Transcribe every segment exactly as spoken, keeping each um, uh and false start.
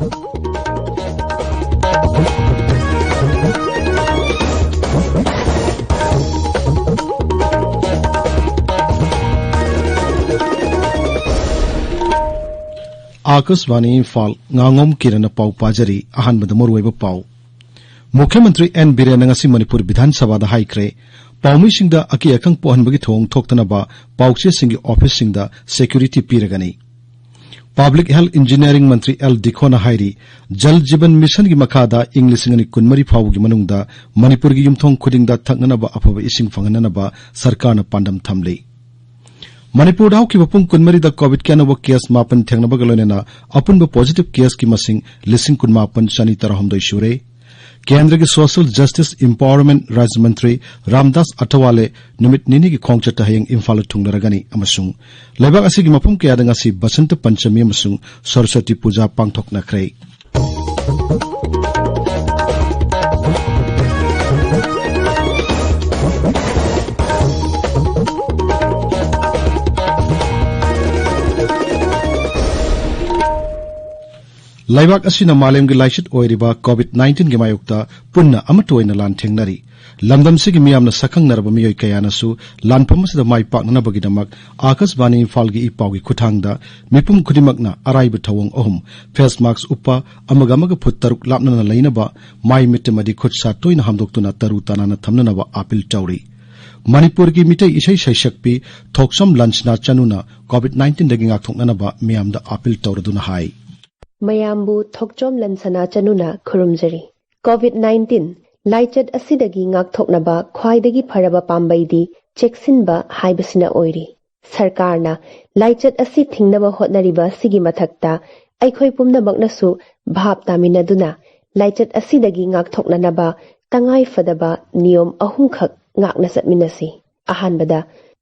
ꯑꯥꯀꯥꯁꯕꯥꯅꯤ ꯏꯝꯐꯥꯜ, ꯉꯥꯉꯣꯝ ꯀꯤꯔꯟꯅ ꯄꯥꯎ ꯄꯥꯖꯔꯤ꯫ ꯑꯍꯥꯟꯕꯗ ꯃꯔꯨꯑꯣꯏꯕ ꯄꯥꯎ꯫ ꯃꯨꯈ꯭ꯌ ꯃꯟꯇ꯭ꯔꯤ ꯑꯦꯟ ꯕꯤꯔꯦꯟꯅ ꯉꯁꯤ ꯃꯅꯤꯄꯨꯔ ꯕꯤꯙꯥꯟ ꯁꯚꯥꯗ ꯍꯥꯏꯈ꯭ꯔꯦ, ꯄꯥꯎꯃꯤꯁꯤꯡꯗ ꯑꯀꯤ ꯑꯈꯪ ꯄꯣꯛꯍꯟꯕꯒꯤ ꯊꯧꯑꯣꯡ ꯊꯣꯛꯇꯅꯕ ꯄꯥꯎꯆꯦꯁꯤꯡꯒꯤ ꯑꯣꯐꯤꯁꯁꯤꯡꯗ ꯁꯦꯀ꯭ꯌꯨꯔꯤꯇꯤ ꯄꯤꯔꯒꯅꯤ꯫ ꯄꯕ꯭ꯂꯤꯛ ꯍꯦꯜꯊ ꯏꯟꯖꯤꯅꯤꯌꯥꯔꯤꯡ ꯃꯟꯇ꯭ꯔꯤ ꯑꯦꯜ ꯗꯤꯈꯣꯅ ꯍꯥꯏꯔꯤ, ꯖꯜ ꯖꯤꯕꯟ ꯃꯤꯁꯟꯒꯤ ꯃꯈꯥꯗ ꯏꯪ ꯂꯤꯁꯤꯡ ꯑꯅꯤ ꯀꯨꯟꯃꯔꯤ ꯐꯥꯎꯕꯒꯤ ꯃꯅꯨꯡꯗ ꯃꯅꯤꯄꯨꯔꯒꯤ ꯌꯨꯝꯊꯣꯡ ꯈꯨꯗꯤꯡꯗ ꯊꯛꯅꯅꯕ ꯑꯐꯕ ꯏꯁꯤꯡ ꯐꯪꯍꯟꯅꯅꯕ ꯁꯔꯀꯥꯔꯅ ꯄꯥꯟꯗꯝ ꯊꯝꯂꯤ꯫ ꯃꯅꯤꯄꯨꯔꯗ ꯍꯧꯈꯤꯕ ꯄꯨꯡ ꯀꯨꯟꯃꯔꯤꯗ ꯀꯣꯚꯤꯗꯀꯤ ꯑꯅꯧꯕ ꯀꯦꯁ ꯃꯥꯄꯟ ꯊꯦꯡꯅꯕꯒ ꯂꯣꯏꯅꯅ ꯑꯄꯨꯟꯕ ꯄꯣꯖꯤꯇꯤꯚ ꯀꯦꯁꯀꯤ ꯃꯁꯤꯡ ꯂꯤꯁꯤꯡ ꯀꯨꯟꯃꯥꯄꯟ ꯆꯅꯤ ꯇꯔꯥꯍꯨꯝꯗꯣꯏ ꯁꯨꯔꯦ꯫ ꯀꯦꯟꯗ꯭ꯔꯒꯤ ꯁꯣꯁꯤꯌꯦꯜ ꯖꯁꯇꯤꯁ ꯏꯝꯄꯥꯋꯔꯃꯦꯟꯠ ꯔꯥꯖ꯭ꯌ ꯃꯟꯇ꯭ꯔꯤ ꯔꯥꯝꯗꯥꯁ ꯑꯊꯋꯥꯂꯦ ꯅꯨꯃꯤꯠ ꯅꯤꯅꯤꯒꯤ ꯈꯣꯡꯆꯠꯇ ꯍꯌꯦꯡ ꯏꯝꯐꯥꯜꯗ ꯊꯨꯡꯂꯔꯒꯅꯤ ꯑꯃꯁꯨꯡ ꯂꯩꯕꯥꯛ ꯑꯁꯤꯒꯤ ꯃꯐꯝ ꯀꯌꯥꯗ ꯉꯁꯤ ꯕꯁꯟꯇ ꯄꯟꯆꯃꯤ ꯑꯃꯁꯨꯡ ꯁꯔꯁꯋꯇꯤ ꯄꯨꯖꯥ ꯄꯥꯡꯊꯣꯛꯅꯈ꯭ꯔꯦ꯫ ꯂꯩꯕꯥꯛ ꯑꯁꯤꯅ ꯃꯥꯂꯦꯝꯒꯤ ꯂꯥꯏꯆꯠ ꯑꯣꯏꯔꯤꯕ ꯀꯣꯚꯤꯗ ꯅꯥꯏꯟꯇꯤꯟꯒꯤ ꯃꯥꯌꯣꯛꯇ ꯄꯨꯟꯅ ꯑꯃꯠꯇ ꯑꯣꯏꯅ ꯂꯥꯟꯊꯦꯡꯅꯔꯤ꯫ ꯂꯝꯗꯝꯁꯤꯒꯤ ꯃꯤꯌꯥꯝꯅ ꯁꯛꯈꯪꯅꯔꯕ ꯃꯤꯑꯣꯏ ꯀꯌꯥꯅꯁꯨ ꯂꯥꯟꯐꯝ ꯑꯁꯤꯗ ꯃꯥꯏ ꯄꯥꯛꯅꯅꯕꯒꯤꯗꯃꯛ ꯑꯥꯀꯥꯁꯕꯥꯅꯤ ꯏꯝꯐꯥꯜꯒꯤ ꯏ ꯄꯥꯎꯒꯤ ꯈꯨꯠꯊꯥꯡꯗ ꯃꯤꯄꯨꯝ ꯈꯨꯗꯤꯡꯃꯛꯅ ꯑꯔꯥꯏꯕ ꯊꯧꯑꯣꯡ ꯑꯍꯨꯝ, ꯐꯦꯁ ꯃꯥꯁ꯭ꯛ ꯎꯞꯄ, ꯑꯃꯒ ꯑꯃꯒ ꯐꯨꯠ ꯇꯔꯨꯛ ꯂꯥꯞꯅꯅ ꯂꯩꯅꯕ, ꯃꯥꯏ ꯃꯤꯠ ꯑꯃꯗꯤ ꯈꯨꯠ ꯁꯥ ꯇꯣꯏꯅ ꯍꯥꯝꯗꯣꯛꯇꯨꯅ ꯇꯔꯨ ꯇꯅꯥꯟꯅ ꯊꯝꯅꯅꯕ ꯑꯥꯄꯤꯜ ꯇꯧꯔꯤ꯫ ꯃꯅꯤꯄꯨꯔꯒꯤ ꯃꯤꯇꯩ ꯏꯁꯩ ꯁꯩꯁꯛꯄꯤ ꯊꯣꯛꯆꯣꯝ ꯂꯟꯁꯅꯥ ꯆꯅꯨꯅ ꯀꯣꯚꯤꯗ ꯅꯥꯏꯟꯇꯤꯟꯗꯒꯤ ꯉꯥꯛꯊꯣꯛꯅꯅꯕ ꯃꯤꯌꯥꯝꯗ ꯑꯥꯄꯤꯜ ꯇꯧꯔꯗꯨꯅ ꯍꯥꯏ꯫ ꯃꯌꯥꯝꯕꯨ ꯊꯣꯛꯆꯣꯝ ꯂꯟꯁꯅꯥ ꯆꯅꯨꯅ ꯈꯨꯔꯨꯝꯖꯔꯤ꯫ ꯀꯣꯚꯤꯗ ꯅꯥꯏꯟꯇꯤꯟ ꯂꯥꯏꯆꯠ ꯑꯁꯤꯗꯒꯤ ꯉꯥꯛꯊꯣꯛꯅꯕ ꯈ꯭ꯋꯥꯏꯗꯒꯤ ꯐꯔꯕ ꯄꯥꯝꯕꯩꯗꯤ ꯆꯦꯛꯁꯤꯟꯕ ꯍꯥꯏꯕꯁꯤꯅ ꯑꯣꯏꯔꯤ꯫ ꯁꯔꯀꯥꯔꯅ ꯂꯥꯏꯆꯠ ꯑꯁꯤ ꯊꯤꯡꯅꯕ ꯍꯣꯠꯅꯔꯤꯕ ꯑꯁꯤꯒꯤ ꯃꯊꯛꯇ ꯑꯩꯈꯣꯏ ꯄꯨꯝꯅꯃꯛꯅꯁꯨ ꯚꯥꯞ ꯇꯥꯃꯤꯟꯅꯗꯨꯅ ꯂꯥꯏꯆꯠ ꯑꯁꯤꯗꯒꯤ ꯉꯥꯛꯊꯣꯛꯅꯅꯕ ꯇꯉꯥꯏ ꯐꯗꯕ ꯅꯤꯌꯣꯝ ꯑꯍꯨꯝꯈꯛ ꯉꯥꯛꯅ ꯆꯠꯃꯤꯟꯅꯁꯤ꯫ ꯑꯍꯥꯟꯕꯗ,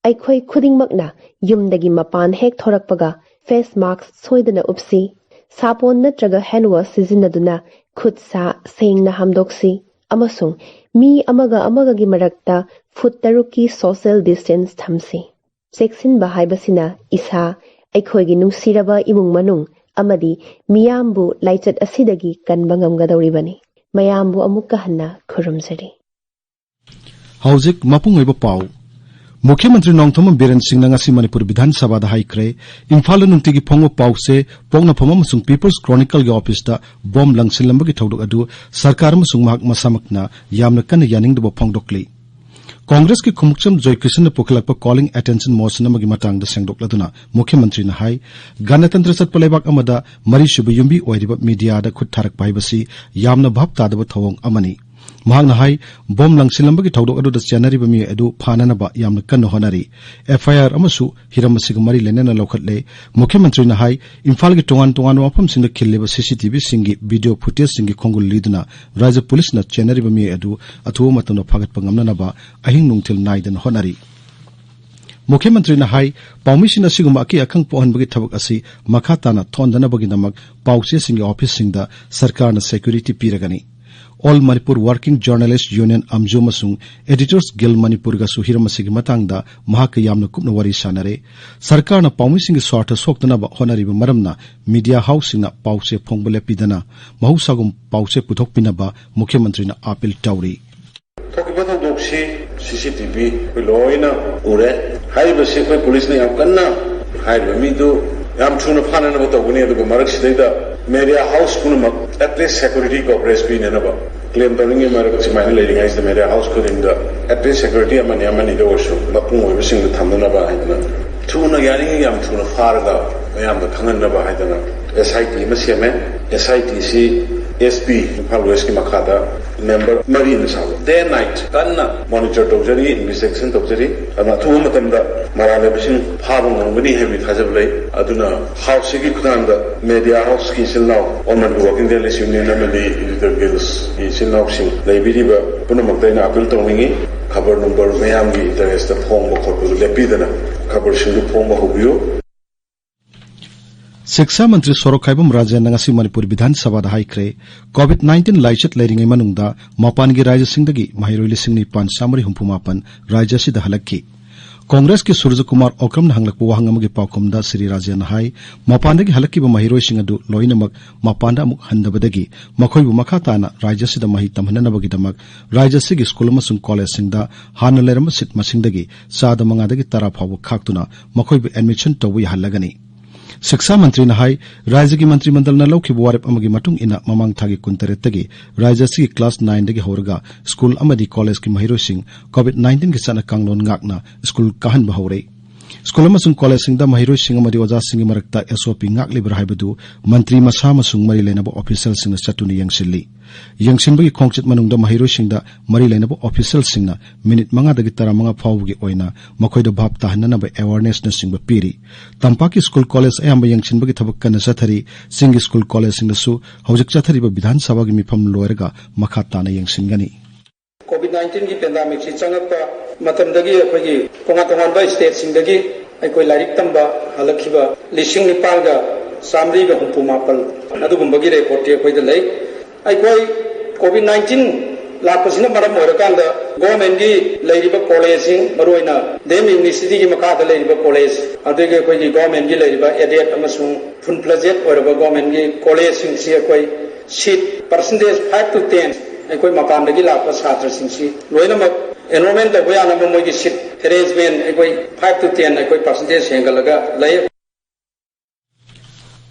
ꯑꯩꯈꯣꯏ ꯈꯨꯗꯤꯡꯃꯛꯅ ꯌꯨꯝꯗꯒꯤ ꯃꯄꯥꯟ ꯍꯦꯛ ꯊꯣꯔꯛꯄꯒ ꯐꯦꯁ ꯃꯥꯁ꯭ꯛ ꯁꯣꯏꯗꯅ ꯎꯞꯁꯤ, ꯁꯥꯄꯣꯟ ꯅꯠꯇ꯭ꯔꯒ ꯍꯦꯟꯗ ꯋꯥꯁ ꯁꯤꯖꯤꯟꯅꯗꯨꯅ ꯈꯨꯠ ꯁꯥ ꯁꯦꯡꯅ ꯍꯥꯝꯗꯣꯛꯁꯤ, ꯑꯃꯁꯨꯡ ꯃꯤ ꯑꯃꯒ ꯑꯃꯒꯒꯤ ꯃꯔꯛꯇ ꯐꯨꯠ ꯇꯔꯨꯛꯀꯤ ꯁꯣꯁꯤꯌꯦꯜ ꯗꯤꯁꯇꯦꯟꯁ ꯊꯝꯁꯤ꯫ ꯆꯦꯛꯁꯤꯟꯕ ꯍꯥꯏꯕꯁꯤꯅ ꯏꯁꯥ, ꯑꯩꯈꯣꯏꯒꯤ ꯅꯨꯡꯁꯤꯔꯕ ꯏꯃꯨꯡ ꯃꯅꯨꯡ ꯑꯃꯗꯤ ꯃꯤꯌꯥꯝꯕꯨ ꯂꯥꯏꯆꯠ ꯑꯁꯤꯗꯒꯤ ꯀꯟꯕ ꯉꯝꯒꯗꯧꯔꯤꯕꯅꯤ꯫ ꯃꯌꯥꯝꯕꯨ ꯑꯃꯨꯛꯀ ꯍꯟꯅ ꯈꯨꯔꯨꯝꯖꯔꯤ꯫ ꯍꯧꯖꯤꯛ ꯃꯄꯨꯡ ꯑꯣꯏꯕ ꯄꯥꯎ꯫ ꯃꯨꯈ꯭ꯌ ꯃꯟꯇ꯭ꯔꯤ ꯅꯣꯡꯊꯣꯝꯕꯝ ꯕꯤꯔꯦꯟ ꯁꯤꯡꯅ ꯉꯁꯤ ꯃꯅꯤꯄꯨꯔ ꯕꯤꯙꯥꯟ ꯁꯚꯥꯗ ꯍꯥꯏꯈ꯭ꯔꯦ, ꯏꯝꯐꯥꯜꯗ ꯅꯨꯡꯇꯤꯒꯤ ꯐꯣꯡꯕ ꯄꯥꯎꯁꯦ ꯄꯣꯛꯅꯐꯝ ꯑꯃꯁꯨꯡ ꯄꯤꯄꯜꯁ ꯀ꯭ꯔꯣꯅꯤꯀꯜꯒꯤ ꯑꯣꯐꯤꯁꯇ ꯕꯣꯝ ꯂꯪꯁꯤꯜꯂꯝꯕꯒꯤ ꯊꯧꯗꯣꯛ ꯑꯗꯨ ꯁꯔꯀꯥꯔ ꯑꯃꯁꯨꯡ ꯃꯍꯥꯛ ꯃꯁꯥꯃꯛꯅ ꯌꯥꯝꯅ ꯀꯟꯅ ꯌꯥꯅꯤꯡꯗꯕ ꯐꯣꯡꯗꯣꯛꯂꯤ꯫ ꯀꯣꯡꯒ꯭ꯔꯦꯁꯀꯤ ꯈꯨꯃꯨꯛꯆꯝ ꯖꯣꯏꯀ꯭ꯔꯤꯁꯟꯅ ꯄꯨꯈꯠꯂꯛꯄ ꯀꯣꯂꯤꯡ ꯑꯦꯇꯦꯟꯁꯟ ꯃꯣꯁꯟ ꯑꯃꯒꯤ ꯃꯇꯥꯡꯗ ꯁꯦꯡꯗꯣꯛꯂꯗꯨꯅ ꯃꯨꯈ꯭ꯌ ꯃꯟꯇ꯭ꯔꯤꯅ ꯍꯥꯏ, ꯒꯅꯇꯟꯇ꯭ꯔ ꯆꯠꯄ ꯂꯩꯕꯥꯛ ꯑꯃꯗ ꯃꯔꯤꯁꯨꯕ ꯌꯨꯝꯕꯤ ꯑꯣꯏꯔꯤꯕ ꯃꯤꯗꯤꯌꯥꯗ ꯈꯨꯠ ꯊꯥꯔꯛꯄ ꯍꯥꯏꯕꯁꯤ ꯌꯥꯝꯅ ꯚꯥꯞ ꯇꯥꯗꯕ ꯊꯧꯑꯣꯡ ꯑꯃꯅꯤ꯫ ꯃꯍꯥꯛꯅ ꯍꯥꯏ, ꯕꯣꯝ ꯂꯪꯁꯤꯜꯂꯝꯕꯒꯤ ꯊꯧꯗꯣꯛ ꯑꯗꯨꯗ ꯆꯦꯟꯅꯔꯤꯕ ꯃꯤꯑꯣꯏ ꯑꯗꯨ ꯐꯥꯅꯅꯕ ꯌꯥꯝꯅ ꯀꯟꯅ ꯍꯣꯠꯅꯔꯤ꯫ ꯑꯦꯐ ꯑꯥꯏ ꯑꯥꯔ ꯑꯃꯁꯨ ꯍꯤꯔꯝ ꯑꯁꯤꯒ ꯃꯔꯤ ꯂꯩꯅꯅ ꯂꯧꯈꯠꯂꯦ꯫ ꯃꯨꯈ꯭ꯌ ꯃꯟꯇ꯭ꯔꯤꯅ ꯍꯥꯏ, ꯏꯝꯐꯥꯜꯒꯤ ꯇꯣꯉꯥꯟ ꯇꯣꯉꯥꯟꯕ ꯃꯐꯝꯁꯤꯡꯗ ꯈꯤꯜꯂꯤꯕ ꯁꯤ ꯁꯤ ꯇꯤ ꯚꯤꯁꯤꯡꯒꯤ ꯚꯤꯗꯤꯑꯣ ꯐꯨꯇꯦꯖꯁꯤꯡꯒꯤ ꯈꯣꯡꯒꯨꯜ ꯂꯤꯗꯨꯅ ꯔꯥꯖ꯭ꯌ ꯄꯨꯂꯤꯁꯅ ꯆꯦꯟꯅꯔꯤꯕ ꯃꯤꯑꯣꯏ ꯑꯗꯨ ꯑꯊꯨꯕ ꯃꯇꯝꯗ ꯐꯥꯒꯠꯄ ꯉꯝꯅꯅꯕ ꯑꯍꯤꯡ ꯅꯨꯡꯊꯤꯜ ꯅꯥꯏꯗꯅ ꯍꯣꯠꯅꯔꯤ꯫ ꯃꯨꯈ꯭ꯌ ꯃꯟꯇ꯭ꯔꯤꯅ ꯍꯥꯏ, ꯄꯥꯎꯃꯤꯁꯤꯡ ꯑꯁꯤꯒꯨꯝꯕ ꯑꯀꯤ ꯑꯈꯪ ꯄꯣꯛꯍꯟꯕꯒꯤ ꯊꯕꯛ ꯑꯁꯤ ꯃꯈꯥ ꯇꯥꯅ ꯊꯣꯛꯍꯟꯗꯅꯕꯒꯤꯗꯃꯛ ꯄꯥꯎꯆꯦꯁꯤꯡꯒꯤ ꯑꯣꯐꯤꯁꯁꯤꯡꯗ ꯁꯔꯀꯥꯔꯅ ꯁꯦꯀ꯭ꯌꯨꯔꯤꯇꯤ ꯄꯤꯔꯒꯅꯤ꯫ All Manipur working journalists union ꯑꯝꯖꯨ ꯑꯃꯁꯨꯡ ꯑꯦꯗꯤꯇꯔꯁ ꯒꯤꯜ ꯃꯅꯤꯄꯨꯔꯒꯁꯨ ꯍꯤꯔꯝ ꯑꯁꯤꯒꯤ ꯃꯇꯥꯡꯗ ꯃꯍꯥꯛꯀ ꯌꯥꯝꯅ ꯀꯨꯞꯅ ꯋꯥꯔꯤ ꯁꯥꯟꯅꯔꯦ꯫ ꯁꯔꯀꯥꯔꯅ ꯄꯥꯎꯃꯤꯁꯤꯡꯒꯤ ꯁ꯭ꯋꯥꯔꯊ ꯁꯣꯛꯇꯅꯕ ꯍꯣꯠꯅꯔꯤꯕ ꯃꯔꯝꯅ ꯃꯤꯗꯤꯌꯥ ꯍꯥꯎꯁꯁꯤꯡꯅ ꯄꯥꯎꯆꯦ ꯐꯣꯡꯕ ꯂꯦꯞꯄꯤꯗꯅ ꯃꯍꯧꯁꯥꯒꯨꯝ ꯄꯥꯎꯆꯦ ꯄꯨꯊꯣꯛꯄꯤꯅꯕ ꯃꯨꯈ꯭ꯌ ꯃꯟꯇ꯭ꯔꯤꯅ ꯑꯥꯄꯤꯜ ꯇꯧꯔꯤ꯫ ꯊꯣꯛꯈꯤꯕ ꯊꯧꯗꯣꯛꯁꯤ ꯁꯤ ꯁꯤ ꯇꯤ ꯚꯤ ꯑꯩꯈꯣꯏ ꯂꯣꯏꯅ ꯎꯔꯦ꯫ ꯍꯥꯏꯔꯤꯕꯁꯤ ꯑꯩꯈꯣꯏ ꯄꯨꯂꯤꯁꯅ ꯌꯥꯝ ꯀꯟꯅ ꯍꯥꯏꯔꯤꯕ ꯃꯤꯗꯨ ꯌꯥꯝ ꯊꯨꯅ ꯐꯥꯅꯅꯕ ꯇꯧꯒꯅꯤ, ꯑꯗꯨꯒ ꯃꯔꯛꯁꯤꯗꯩꯗ ꯃꯦꯗꯤꯌꯥ ꯍꯥꯎꯁ ꯄꯨꯝꯅꯃꯛ at least security coverage ꯄꯤꯅꯅꯕ꯫ ꯀ꯭ꯂꯦꯝ ꯇꯧꯅꯤꯡꯉꯤ ꯃꯔꯛ ꯁꯨꯃꯥꯏꯅ ꯂꯩꯔꯤꯉꯩꯁꯤꯗ ꯃꯦꯗꯤꯌꯥ ꯍꯥꯎꯁ ꯈꯨꯗꯤꯡꯗ at least security ꯑꯃꯅꯤ ꯑꯃꯅꯤꯗ ꯑꯣꯏꯔꯁꯨ ꯃꯄꯨꯡ ꯑꯣꯏꯕꯁꯤꯡꯗꯨ ꯊꯝꯅꯅꯕ ꯍꯥꯏꯗꯅ ꯊꯨꯅ, ꯌꯥꯔꯤꯉꯩ ꯌꯥꯝ ꯊꯨꯅ ꯐꯥꯔꯒ ꯃꯌꯥꯝꯗ ꯈꯪꯍꯟꯅꯕ ꯍꯥꯏꯗꯅ ꯑꯦꯁ ꯑꯥꯏ ꯇꯤ ꯑꯃ ꯁꯦꯝꯃꯦ꯫ ꯑꯦꯁ ꯑꯥꯏ T C S P Imphal ꯋꯦꯁꯀꯤ ꯃꯈꯥꯗ ꯃꯦꯝꯕꯔ ꯃꯔꯤꯅ ꯁꯥꯕ, day and night ꯀꯟꯅ ꯃꯣꯅꯤꯇꯔ ꯇꯧꯖꯔꯤ, ꯏꯟꯚꯦꯁꯇꯤꯒꯦꯁꯟ ꯇꯧꯖꯔꯤ꯫ ꯑꯗꯨꯅ ꯑꯊꯨꯕ ꯃꯇꯝꯗ ꯃꯔꯥꯜ ꯂꯩꯕꯁꯤꯡ ꯐꯥꯕ ꯉꯝꯒꯅꯤ ꯍꯥꯏꯕꯒꯤ ꯊꯥꯖꯕ ꯂꯩ꯫ ꯑꯗꯨꯅ ꯍꯥꯎꯁꯁꯤꯒꯤ ꯈꯨꯠꯊꯥꯡꯗ ꯃꯦꯗꯤꯌꯥ ꯍꯥꯎꯁꯀꯤ ꯏꯆꯤꯜ ꯏꯅꯥꯎ, all Manipur working journalists union ꯑꯃꯗꯤ ꯏꯗꯤꯇꯔ ꯒꯤꯜꯁꯀꯤ ꯏꯆꯤꯜ ꯏꯅꯥꯎꯁꯤꯡ ꯂꯩꯕꯤꯔꯤꯕ ꯄꯨꯝꯅꯃꯛꯇ ꯑꯩꯅ ꯑꯥꯄꯤꯜ ꯇꯧꯅꯤꯡꯏ, ꯈꯕꯔ ꯅꯨꯡꯕꯔ ꯃꯌꯥꯝꯒꯤ ꯏꯟꯇꯔꯦꯁꯇ ꯐꯣꯡꯕ ꯈꯣꯠꯄꯗꯨ ꯂꯦꯞꯄꯤꯗꯅ ꯈꯕꯔꯁꯤꯡꯗꯨ ꯐꯣꯡꯕ ꯍꯧꯕꯤꯌꯨ꯫ ꯁꯤꯛꯁꯥ ꯃꯟꯇ꯭ꯔꯤ ꯁꯣꯔꯣꯛꯈꯥꯏꯕꯝ ꯔꯥꯖꯦꯟꯅ ꯉꯁꯤ ꯃꯅꯤꯄꯨꯔ ꯕꯤꯙꯥꯟ ꯁꯚꯥꯗ ꯍꯥꯏꯈ꯭ꯔꯦ, ꯀꯣꯚꯤꯗ ꯅꯥꯏꯟꯇꯤꯟ ꯂꯥꯏꯆꯠ ꯂꯩꯔꯤꯉꯩ ꯃꯅꯨꯡꯗ ꯃꯄꯥꯟꯒꯤ ꯔꯥꯖ꯭ꯌꯁꯤꯡꯗꯒꯤ ꯃꯍꯩꯔꯣꯏ ꯂꯤꯁꯤꯡ ꯅꯤꯄꯥꯟ ꯆꯥꯃꯔꯤ ꯍꯨꯝꯐꯨ ꯃꯥꯄꯟ ꯔꯥꯖ꯭ꯌ ꯑꯁꯤꯗ ꯍꯜꯂꯛꯈꯤ꯫ ꯀꯣꯡꯒ꯭ꯔꯦꯁꯀꯤ ꯁꯨꯔꯖꯀꯨꯃꯥꯔ ꯑꯣꯀ꯭ꯔꯝꯅ ꯍꯪꯂꯛꯄ ꯋꯥꯍꯪ ꯑꯃꯒꯤ ꯄꯥꯎꯈꯨꯝꯗ ꯁ꯭ꯔꯤ ꯔꯥꯖꯦꯟꯅ ꯍꯥꯏ, ꯃꯄꯥꯟꯗꯒꯤ ꯍꯜꯂꯛꯈꯤꯕ ꯃꯍꯩꯔꯣꯏꯁꯤꯡ ꯑꯗꯨ ꯂꯣꯏꯅꯃꯛ ꯃꯄꯥꯟꯗ ꯑꯃꯨꯛ ꯍꯟꯗꯕꯗꯒꯤ ꯃꯈꯣꯏꯕꯨ ꯃꯈꯥ ꯇꯥꯅ ꯔꯥꯖ꯭ꯌ ꯑꯁꯤꯗ ꯃꯍꯩ ꯇꯝꯍꯟꯅꯅꯕꯒꯤꯗꯃꯛ ꯔꯥꯖ꯭ꯌ ꯑꯁꯤꯒꯤ ꯁ꯭ꯀꯨꯜ ꯑꯃꯁꯨꯡ ꯀꯣꯂꯦꯖꯁꯤꯡꯗ ꯍꯥꯟꯅ ꯂꯩꯔꯝꯕ ꯁꯤꯠ ꯃꯁꯤꯡꯗꯒꯤ ꯆꯥꯗ ꯃꯉꯥꯗꯒꯤ ꯇꯔꯥ ꯐꯥꯎꯕ ꯈꯥꯛꯇꯨꯅ ꯃꯈꯣꯏꯕꯨ ꯑꯦꯗꯃꯤꯁꯟ ꯇꯧꯕ ꯌꯥꯍꯜꯂꯒꯅꯤ꯫ ꯁꯤꯛꯁꯥ ꯃꯟꯇ꯭ꯔꯤꯅ ꯍꯥꯏ, ꯔꯥꯖ꯭ꯌꯒꯤ ꯃꯟꯇ꯭ꯔꯤ ꯃꯟꯗꯜꯅ ꯂꯧꯈꯤꯕ ꯋꯥꯔꯦꯞ ꯑꯃꯒꯤ ꯃꯇꯨꯡ ꯏꯟꯅ ꯃꯃꯥꯡ ꯊꯥꯒꯤ ꯀꯨꯟꯇꯔꯦꯠꯇꯒꯤ ꯔꯥꯖ꯭ꯌ ꯑꯁꯤꯒꯤ ꯀ꯭ꯂꯥꯁ ꯅꯥꯏꯟꯗꯒꯤ ꯍꯧꯔꯒ ꯁ꯭ꯀꯨꯜ ꯑꯃꯗꯤ ꯀꯣꯂꯦꯖꯀꯤ ꯃꯍꯩꯔꯣꯏꯁꯤꯡ ꯀꯣꯚꯤꯗ ꯅꯥꯏꯟꯇꯤꯟꯒꯤ ꯆꯠꯅ ꯀꯥꯡꯂꯣꯟ ꯉꯥꯛꯅ ꯁ꯭ꯀꯨꯜ ꯀꯥꯍꯟꯕ ꯍꯧꯔꯦ꯫ ꯁ꯭ꯀꯨꯜ ꯑꯃꯁꯨꯡ ꯀꯣꯂꯦꯖꯁꯤꯡꯗ ꯃꯍꯩꯔꯣꯏꯁꯤꯡ ꯑꯃꯗꯤ ꯑꯣꯖꯥꯁꯤꯡꯒꯤ ꯃꯔꯛꯇ ꯑꯦꯁ ꯑꯣ ꯄꯤ ꯉꯥꯛꯂꯤꯕ꯭ꯔꯥ ꯍꯥꯏꯕꯗꯨ ꯃꯟꯇ꯭ꯔꯤ ꯃꯁꯥ ꯑꯃꯁꯨꯡ ꯃꯔꯤ ꯂꯩꯅꯕ ꯑꯣꯐꯤꯁꯤꯌꯦꯜꯁꯤꯡꯅ ꯆꯠꯇꯨꯅ ꯌꯦꯡꯁꯤꯜꯂꯤ꯫ ꯌꯦꯡꯁꯤꯟꯕꯒꯤ ꯈꯣꯡꯆꯠ ꯃꯅꯨꯡꯗ ꯃꯍꯩꯔꯣꯏꯁꯤꯡꯗ ꯃꯔꯤ ꯂꯩꯅꯕ ꯑꯣꯐꯤꯁꯤꯌꯦꯜꯁꯤꯡꯅ ꯃꯤꯅꯤꯠ ꯃꯉꯥꯗꯒꯤ ꯇꯔꯥꯃꯉꯥ ꯐꯥꯎꯕꯒꯤ ꯑꯣꯏꯅ ꯃꯈꯣꯏꯗ ꯚꯥꯞ ꯇꯥꯍꯟꯅꯅꯕ ꯑꯦꯋꯥꯔꯅꯦꯁꯅꯆꯤꯡꯕ ꯄꯤꯔꯤ꯫ ꯇꯝꯄꯥꯛꯀꯤ ꯁ꯭ꯀꯨꯜ ꯀꯣꯂꯦꯖ ꯑꯌꯥꯝꯕ ꯌꯦꯡꯁꯤꯟꯕꯒꯤ ꯊꯕꯛ ꯀꯟꯅ ꯆꯠꯊꯔꯤ꯫ ꯆꯤꯡꯒꯤ ꯁ꯭ꯀꯨꯜ ꯀꯣꯂꯦꯖꯁꯤꯡꯗꯁꯨ ꯍꯧꯖꯤꯛ ꯆꯠꯊꯔꯤꯕ ꯕꯤꯙꯥꯟ ꯁꯚꯥꯒꯤ ꯃꯤꯐꯝ ꯂꯣꯏꯔꯒ ꯃꯈꯥ ꯇꯥꯅ ꯌꯦꯡꯁꯤꯟꯒꯅꯤ꯫ ꯀꯣꯚꯤꯗ ꯅꯥꯏꯟꯇꯤꯟꯒꯤ ꯄꯦꯟꯗꯥꯃꯤꯛꯁꯤ ꯆꯪꯉꯛꯄ ꯃꯇꯝꯗꯒꯤ ꯑꯩꯈꯣꯏꯒꯤ ꯇꯣꯉꯥꯟ ꯇꯣꯉꯥꯟꯕ ꯁ꯭ꯇꯦꯠꯁꯤꯡꯗꯒꯤ ꯑꯩꯈꯣꯏ ꯂꯥꯏꯔꯤꯛ ꯇꯝꯕ ꯍꯜꯂꯛꯈꯤꯕ ꯂꯤꯁꯤꯡ ꯅꯤꯄꯥꯟꯒ ꯆꯥꯃꯔꯤꯒ ꯍꯨꯝꯐꯨ ꯃꯥꯄꯜ ꯑꯗꯨꯒꯨꯝꯕꯒꯤ ꯔꯦꯀꯣꯔꯗꯇꯤ ꯑꯩꯈꯣꯏꯗ ꯂꯩ꯫ ꯑꯩꯈꯣꯏ ꯀꯣꯚꯤꯗ ꯅꯥꯏꯟꯇꯤꯟ ꯂꯥꯛꯄꯁꯤꯅ ꯃꯔꯝ ꯑꯣꯏꯔꯀꯥꯟꯗ ꯒꯣꯔꯃꯦꯟꯒꯤ ꯂꯩꯔꯤꯕ ꯀꯣꯂꯦꯖꯁꯤꯡ, ꯃꯔꯨꯑꯣꯏꯅ ꯗꯤ ꯑꯦꯝ ꯌꯨꯅꯤꯚꯔꯁꯤꯇꯤꯒꯤ ꯃꯈꯥꯗ ꯂꯩꯔꯤꯕ ꯀꯣꯂꯦꯖ, ꯑꯗꯒꯤ ꯑꯩꯈꯣꯏꯒꯤ ꯒꯣꯔꯃꯦꯟꯒꯤ ꯂꯩꯔꯤꯕ ꯑꯦꯗꯦꯗ ꯑꯃꯁꯨꯡ ꯐꯨꯜ ꯐ꯭ꯂꯦꯖꯦꯗ ꯑꯣꯏꯔꯕ ꯒꯣꯔꯃꯦꯟꯒꯤ ꯀꯣꯂꯦꯖꯁꯤꯡꯁꯤ ꯑꯩꯈꯣꯏ ꯁꯤꯠ ꯄꯥꯔꯁꯦꯟꯇꯦꯖ ꯐꯥꯏꯚ ꯇꯨ ꯇꯦꯟ ꯑꯩꯈꯣꯏ ꯃꯄꯥꯟꯗꯒꯤ ꯂꯥꯛꯄ ꯁꯥꯇ꯭ꯔꯁꯤꯡꯁꯤ ꯂꯣꯏꯅꯃꯛ ꯑꯦꯟꯔꯣꯜꯃꯦꯟ ꯇꯧꯕ ꯌꯥꯅꯕ ꯃꯣꯏꯒꯤ ꯁꯤꯠ ꯑꯦꯔꯦꯟꯖꯃꯦꯟ ꯑꯩꯈꯣꯏ ꯐꯥꯏꯚ ꯇꯨ ꯇꯦꯟ ꯑꯩꯈꯣꯏ ꯄꯥꯔꯁꯦꯟꯇꯦꯖ ꯍꯦꯟꯒꯠꯂꯒ ꯂꯩ꯫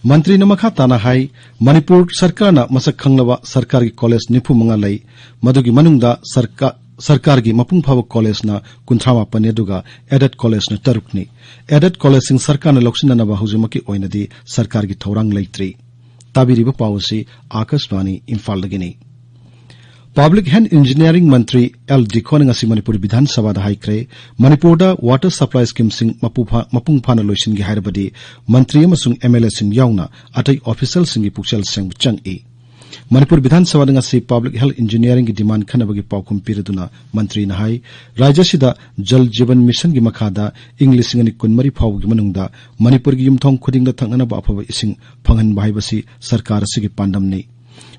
ꯃꯟꯇ꯭ꯔꯤꯅ ꯃꯈꯥ ꯇꯥꯅ ꯍꯥꯏ, ꯃꯅꯤꯄꯨꯔ ꯁꯔꯀꯥꯔꯅ ꯃꯁꯛ ꯈꯪꯂꯕ ꯁꯔꯀꯥꯔꯒꯤ ꯀꯣꯂꯦꯖ ꯅꯤꯐꯨ ꯃꯉꯥ ꯂꯩ꯫ ꯃꯗꯨꯒꯤ ꯃꯅꯨꯡꯗ ꯁꯔꯀꯥ-, ꯁꯔꯀꯥꯔꯒꯤ ꯃꯄꯨꯡ ꯐꯥꯕ ꯀꯣꯂꯦꯖꯅ ꯀꯨꯟꯊ꯭ꯔꯥ ꯃꯥꯄꯟꯅꯤ, ꯑꯗꯨꯒ ꯑꯦꯗꯦꯗ ꯀꯣꯂꯦꯖꯅ ꯇꯔꯨꯛꯅꯤ꯫ ꯑꯦꯗꯦꯗ ꯀꯣꯂꯦꯖꯁꯤꯡ ꯁꯔꯀꯥꯔꯅ ꯂꯧꯁꯤꯟꯅꯅꯕ ꯍꯧꯖꯤꯛꯃꯛꯀꯤ ꯑꯣꯏꯅꯗꯤ ꯁꯔꯀꯥꯔꯒꯤ ꯊꯧꯔꯥꯡ ꯂꯩꯇ꯭ꯔꯤ꯫ ꯇꯥꯕꯤꯔꯤꯕ ꯄꯥꯎ ꯑꯁꯤ ꯑꯥꯀꯥꯁꯕꯥꯅꯤ ꯏꯝꯐꯥꯜꯗꯒꯤꯅꯤ꯫ ꯄꯕ꯭ꯂꯤꯛ ꯍꯦꯜꯊ ꯏꯟꯖꯤꯅꯤꯌꯥꯔꯤꯡ ꯃꯟꯇ꯭ꯔꯤ ꯑꯦꯜ ꯗꯤꯈꯣꯅ ꯉꯁꯤ ꯃꯅꯤꯄꯨꯔ ꯕꯤꯙꯥꯟ ꯁꯚꯥꯗ ꯍꯥꯏꯈ꯭ꯔꯦ, ꯃꯅꯤꯄꯨꯔꯗ ꯋꯥꯇꯔ ꯁꯄ꯭ꯂꯥꯏ ꯁ꯭ꯀꯤꯝꯁꯤꯡ ꯃꯄꯨ ꯐꯥ-, ꯃꯄꯨꯡ ꯐꯥꯅ ꯂꯣꯏꯁꯤꯟꯒꯦ ꯍꯥꯏꯔꯕꯗꯤ ꯃꯟꯇ꯭ꯔꯤ ꯑꯃꯁꯨꯡ ꯑꯦꯝ ꯑꯦꯜ ꯑꯦꯁꯤꯡ ꯌꯥꯎꯅ ꯑꯇꯩ ꯑꯣꯐꯤꯁꯤꯌꯦꯜꯁꯤꯡꯒꯤ ꯄꯨꯛꯆꯦꯜ ꯁꯦꯡꯕ ꯆꯪꯏ꯫ ꯃꯅꯤꯄꯨꯔ ꯕꯤꯙꯥꯟ ꯁꯚꯥꯗ ꯉꯁꯤ ꯄꯕ꯭ꯂꯤꯛ ꯍꯦꯜꯊ ꯏꯟꯖꯤꯅꯤꯌꯥꯔꯤꯡꯒꯤ ꯗꯤꯃꯥꯟ ꯈꯟꯅꯕꯒꯤ ꯄꯥꯎꯈꯨꯝ ꯄꯤꯔꯗꯨꯅ ꯃꯟꯇ꯭ꯔꯤꯅ ꯍꯥꯏ, ꯔꯥꯖ꯭ꯌꯁꯤꯗ ꯖꯜ ꯖꯤꯕꯟ ꯃꯤꯁꯟꯒꯤ ꯃꯈꯥꯗ ꯏꯪ ꯂꯤꯁꯤꯡ ꯑꯅꯤ ꯀꯨꯟꯃꯔꯤ ꯐꯥꯎꯕꯒꯤ ꯃꯅꯨꯡꯗ ꯃꯅꯤꯄꯨꯔꯒꯤ ꯌꯨꯝꯊꯣꯡ ꯈꯨꯗꯤꯡꯗ ꯊꯛꯅꯅꯕ ꯑꯐꯕ ꯏꯁꯤꯡ ꯐꯪꯍꯟꯕ ꯍꯥꯏꯕꯁꯤ ꯁꯔꯀꯥꯔ ꯑꯁꯤꯒꯤ ꯄꯥꯟꯗꯝꯅꯤ꯫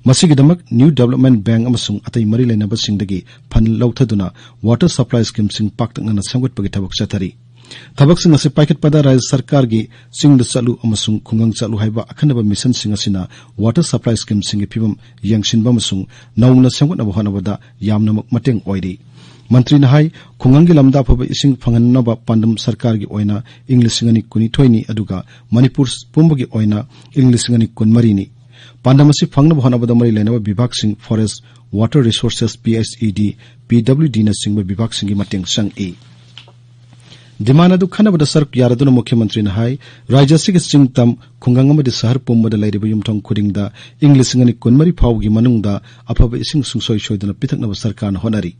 ꯃꯁꯤꯒꯤꯗꯃꯛ New Development Bank ꯑꯃꯁꯨꯡ ꯑꯇꯩ ꯃꯔꯤ ꯂꯩꯅꯕꯁꯤꯡꯗꯒꯤ ꯐꯟ ꯂꯧꯊꯗꯨꯅ ꯋꯥꯇꯔ ꯁꯄ꯭ꯂꯥꯏ ꯁ꯭ꯀꯤꯝꯁꯤꯡ ꯄꯥꯛꯇꯛꯅꯅ ꯁꯦꯝꯒꯠꯄꯒꯤ ꯊꯕꯛ ꯆꯠꯊꯔꯤ꯫ ꯊꯕꯛꯁꯤꯡ ꯑꯁꯤ ꯄꯥꯏꯈꯠꯄꯗ ꯔꯥꯖ꯭ꯌ ꯁꯔꯀꯥꯔꯒꯤ ꯆꯤꯡꯗ ꯆꯠꯂꯨ ꯑꯃꯁꯨꯡ ꯈꯨꯡꯒꯪ ꯆꯠꯂꯨ ꯍꯥꯏꯕ ꯑꯈꯟꯅꯕ ꯃꯤꯁꯟꯁꯤꯡ ꯑꯁꯤꯅ ꯋꯥꯇꯔ ꯁꯄ꯭ꯂꯥꯏ ꯁ꯭ꯀꯤꯝꯁꯤꯡꯒꯤ ꯐꯤꯕꯝ ꯌꯦꯡꯁꯤꯟꯕ ꯑꯃꯁꯨꯡ ꯅꯧꯅ ꯁꯦꯝꯒꯠꯅꯕ ꯍꯣꯠꯅꯕꯗ ꯌꯥꯝꯅꯃꯛ ꯃꯇꯦꯡ ꯑꯣꯏꯔꯤ꯫ ꯃꯟꯇ꯭ꯔꯤꯅ ꯍꯥꯏ, ꯈꯨꯡꯒꯪꯒꯤ ꯂꯝꯗ ꯑꯐꯕ ꯏꯁꯤꯡ ꯐꯪꯍꯟꯅꯕ ꯄꯥꯟꯗꯝ ꯁꯔꯀꯥꯔꯒꯤ ꯑꯣꯏꯅ ꯏꯪ ꯂꯤꯁꯤꯡ ꯑꯅꯤ ꯀꯨꯟꯅꯤꯊꯣꯏꯅꯤ, ꯑꯗꯨꯒ ꯃꯅꯤꯄꯨꯔ ꯄꯨꯝꯕꯒꯤ ꯑꯣꯏꯅ ꯏꯪ ꯂꯤꯁꯤꯡ ꯑꯅꯤ ꯀꯨꯟꯃꯔꯤꯅꯤ꯫ ꯄꯥꯟꯗꯝ ꯑꯁꯤ ꯐꯪꯅꯕ ꯍꯣꯠꯅꯕꯗ ꯃꯔꯤ ꯂꯩꯅꯕ ꯕꯤꯚꯥꯒꯁꯤꯡ, Forest, Water Resources, P H E D, P W D ꯅꯆꯤꯡꯕ ꯕꯤꯚꯥꯒꯁꯤꯡꯒꯤ ꯃꯇꯦꯡ ꯆꯪꯏ꯫ ꯗꯤꯃꯥꯟ ꯑꯗꯨ ꯈꯟꯅꯕꯗ ꯁꯔꯨꯛ ꯌꯥꯔꯗꯨꯅ ꯃꯨꯈ꯭ꯌꯃꯟꯇ꯭ꯔꯤꯅ ꯍꯥꯏ, ꯔꯥꯖ꯭ꯌ ꯑꯁꯤꯒꯤ ꯆꯤꯡ ꯇꯝ, ꯈꯨꯡꯒꯪ ꯑꯃꯗꯤ ꯁꯍꯔ ꯄꯨꯝꯕꯗ ꯂꯩꯔꯤꯕ ꯌꯨꯝꯊꯣꯡ ꯈꯨꯗꯤꯡꯗ ꯏꯪ ꯂꯤꯁꯤꯡ ꯑꯅꯤ ꯀꯨꯟꯃꯔꯤ ꯐꯥꯎꯕꯒꯤ ꯃꯅꯨꯡꯗ ꯑꯐꯕ ꯏꯁꯤꯡ ꯁꯨꯡꯁꯣꯏ ꯁꯣꯏꯗꯅ ꯄꯤꯊꯛꯅꯕ ꯁꯔꯀꯥꯔꯅ ꯍꯣꯠꯅꯔꯤ꯫